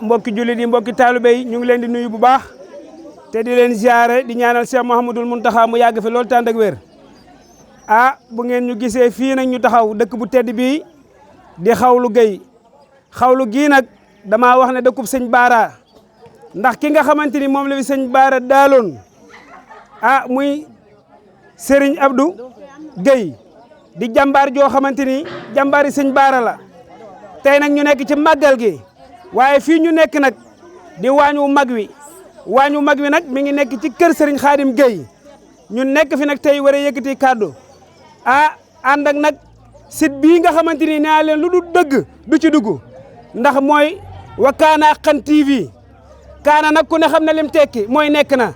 mbokki jullit yi mbokki taalibe yi ñu ngi leen di nuyu bu baax te di leen ziare di ñaanal Cheikh Mouhamadoul Mountakha mu yàgg fi loolu tànd ak wér bu ngeen ñu gisee fii nag ñu taxaw dëkk bu tedd bii di Xawlu Gueye xawlu gii nag damaa wax ne dëkkub sëñ Baara ndax ki nga xamante ni moom la fi sëñ Baara daaloon muy Serigne Abdou Gueye di jàmbaar joo xamante ni jàmbaari sëñ Baara la tey nag ñu nekk ci màggal gi waaye fii ñu nekk nag di waañu mag wi nag mi ngi nekk ci kër Serigne Khadim Gueye ñu nekk fi nag tey war a yëkkati kàddu ànd ak nag site bii nga xamante ni nee leen lu du dëgg du ci dugg ndax mooy Wakana Haqqan TV kaana nag ku ne xam ne lim tekki mooy nekk na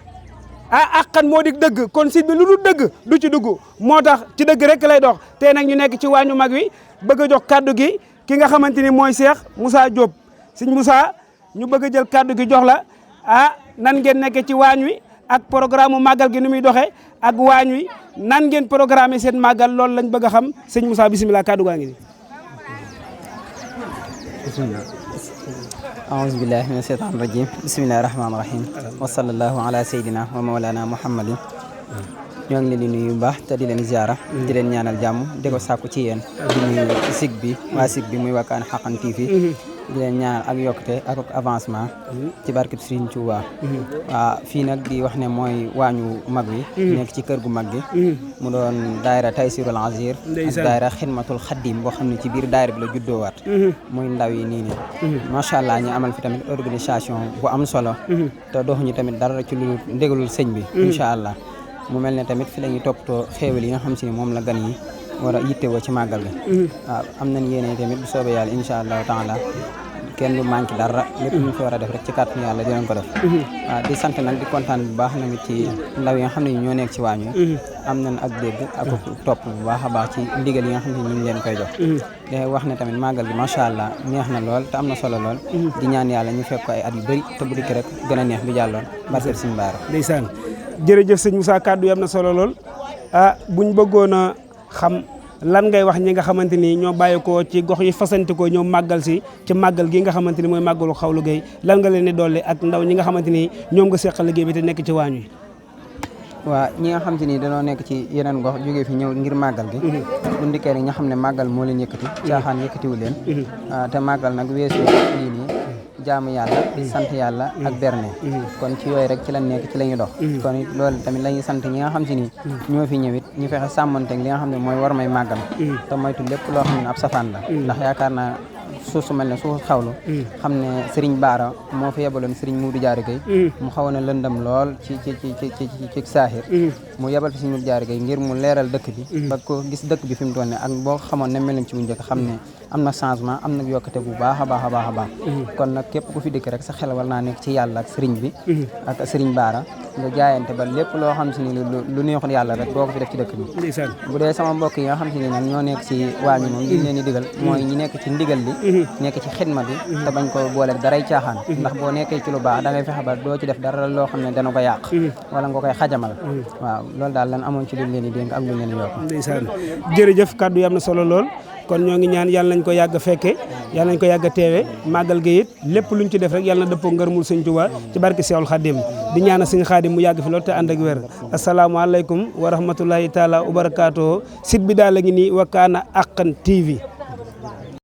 Haqqan moo di dëgg kon site bi lu du dëgg du ci dugg moo tax ci dëgg rek lay dox tey nag ñu nekk ci waañu mag wi bëgg a jox kàddu gi ki nga xamante ni mooy Cheikh Moussa Diop sëñ Moussa ñu bëgg a jël kàddu gi jox la nan ngeen nekkee ci waañ wi ak programme màggal gi nu muy doxee ak waañ wi nan ngeen programme seen màggal loolu lañ bëgg a xam sëñ Moussa bisimilah kàddu gaa ngi nii. aouzu billahi mina sheytaani rajim bismillahi rahmaani rahim wa sallallahu ala sayyidina wa mawlana muhammadin ñoo ngi leen di nuyu bu baax te di leen ziara di leen ñaanal jàmm di ko sàkku ci yéen di nuyu sig bi waa sig bi muy Wakana Haqqan TV di leen ñaanal ak yokkute ak avancement ci barkeb Serigne Touba waaw fii nag di wax ne mooy waañu mag wi nekk ci kër gu mag gi mu doon daayira Taysirul Azir ak daayira Xidmatul Xaddim boo xam ne ci biir daayira bi la juddoowaat muy ndaw yi nii macha allah ñu amal fi tamit organisation bu am solo te doxuñu tamit dara ci lu ndégalul sëñ bi incha allah mu mel ne tamit fi la ñuy toppatoo xéewal yi nga xam si ne moom la gan yi war a yittewoo ci màggal gi waaw am nañ yéene tamit bu soobee yàlla incha allahu taala kenn du manqué dara lépp ñu fi war a def rek ci kàttanu yàlla dinañ ko def waaw di sant nag di kontaan bu baax tamit ci ndaw yi nga xam ne ñoo nekk ci waañ wi am nañ ak dégg ak topp bu baax a baax ci ndigal yi nga xam ne ñu ngi leen koy jox te wax ne tamit màggal gi macha allah neex na lool te am na solo lool di ñaan yàlla ñu fekk ko ay at yu bëri te bu dikk rek gën a neex bi jàlloon barkeb Sëñ Baara ndeysaan jërëjëf sëñ Moussa kàddu yi am na solo lool buñ bëggoon a xam lan ngay wax ñi nga xamante ni ñoo bàyyi ko ci gox yi fasante ko ñoom màggal si ci màggal gi nga xamante ni mooy màggalu Xawlu Gueye lan nga leen di dolli ak ndaw ñi nga xamante ni ñoom nga seqal liggéey bi te nekk ci waañ wi waaw ñi nga xam te ni dañoo nekk ci yeneen gox jógee fi ñëw ngir màggal gi bu ndikkee rek nga xam ne màggal moo leen yëkkati caaxaan yëkkatiwu leen te màggal nag weesu lii nii jaamu yàlla sant yàlla ak berne kon ci yooyu rek ci lañ nekk ci la ñuy dox kon loolu tamit la ñuy sant ñi nga xam si ni ñoo fi ñëwit ñu fexe sàmmanteeg li nga xam ne mooy war may màggal te moytu lépp loo xam ne ab safaan la ndax yaakaar naa suuf su mel ne suuf xawlu xam ne Serigne Baara moo fi yebaloon Serigne Modou Diarra Gueye mu xawoon a lëndam lool ci saaxir mu yebal fi Serigne Modou Diarra Gueye ngir mu leeral dëkk bi ba ko gis dëkk bi fi mu doon ne ak boo xamoon ne mel nañ ci bu njëkk xam ne am na changement am na yokkute bu baax a baax a baax a baax kon nag képp ku fi dëkk rek sa xel war naa nekk ci yàlla ak Serigne bi ak Serigne Baara nga jaayante ba lépp loo xam si ni lu neexul yàlla rek boo ko fi def ci dëkk bi bu dee sama mbokk yi nga xam si ni nag ñoo nekk ci waañu moom li leen di digal mooy ñi nekk ci ndigal li nekk ci xidma bi te bañ ko booleeg daray caaxaan ndax boo nekkee ci lu baax da ngay fexe ba doo ci def dara loo xam ne dana ko yàq wala nga koy xajamal waaw loolu daal lan amoon ci lu leen di dénk ak lu leen di yokk ndeysaan jërëjëf kàddu yi am na solo lool kon ñoo ngi ñaan yàlla nañ ko yàgg fekke yàlla nañ ko yàgg teewe màggal gi it lépp luñ ci def rek yàlla na dëppoo ngërëmul sëñ Tuubaa ci barke Seexul Xaadim di ñaanal sëñ Xaadim mu yàgg fi loolu te ànd ak wér asalaamaaleykum wa rahmatullahi taala wa barakaatuh site bi daal la ngi nii Wakana Haqqan TV